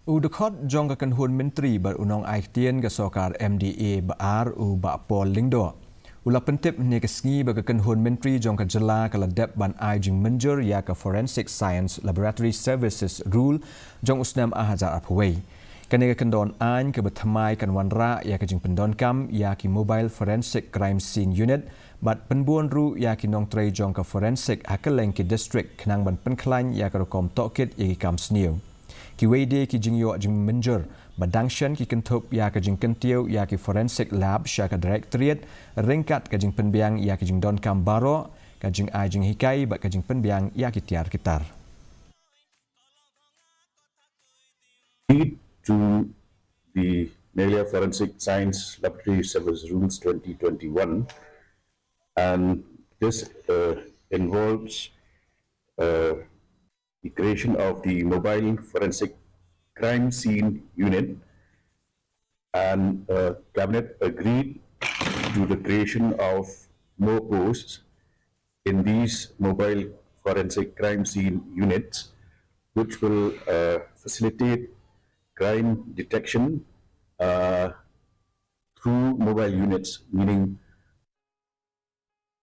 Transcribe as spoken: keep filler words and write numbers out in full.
U dkhot jong ka kynhun myntri bad u nongai ktien ka sorkar M D A ba ar u Bah Paul Lyngdoh u la pyntip hynne ka sngi ba ka kynhun myntri jong ka jylla ka la dep ban ai jingmynjur ïa ka Forensic Science Laboratory Services Rule jong u snem ar hajar arphew wei. Kane ka kyndon aiñ kaba thymmai kan wanrah ïa ka jingpyndonkam ïa ki Mobile Forensic Crime Scene Unit bad pynbun ruh ïa ki nongtrei jong ka forensic ha kylleng ki district khnang ban pynkhlaiñ ïa ka rukom tohkit ïa ki kam sniew. Kiwei de ki jingïoh jingmynjur ba dang shen ki kynthup ïa ka jingkyntiew ïa ki forensic lab sha ka Directorate ryngkat ka jingpynbiang ïa ka jingdonkam baroh, ka jingai jinghikai bad ka jingpynbiang ïa ki tiar ki tar. Agreed to the Meghalaya Forensic Science Laboratory Service Rules twenty twenty-one, and this uh, involves uh, the creation of the Mobile Forensic Crime Scene Unit, and uh, Cabinet agreed to the creation of more posts in these mobile forensic crime scene units, which will uh, facilitate crime detection uh, through mobile units, meaning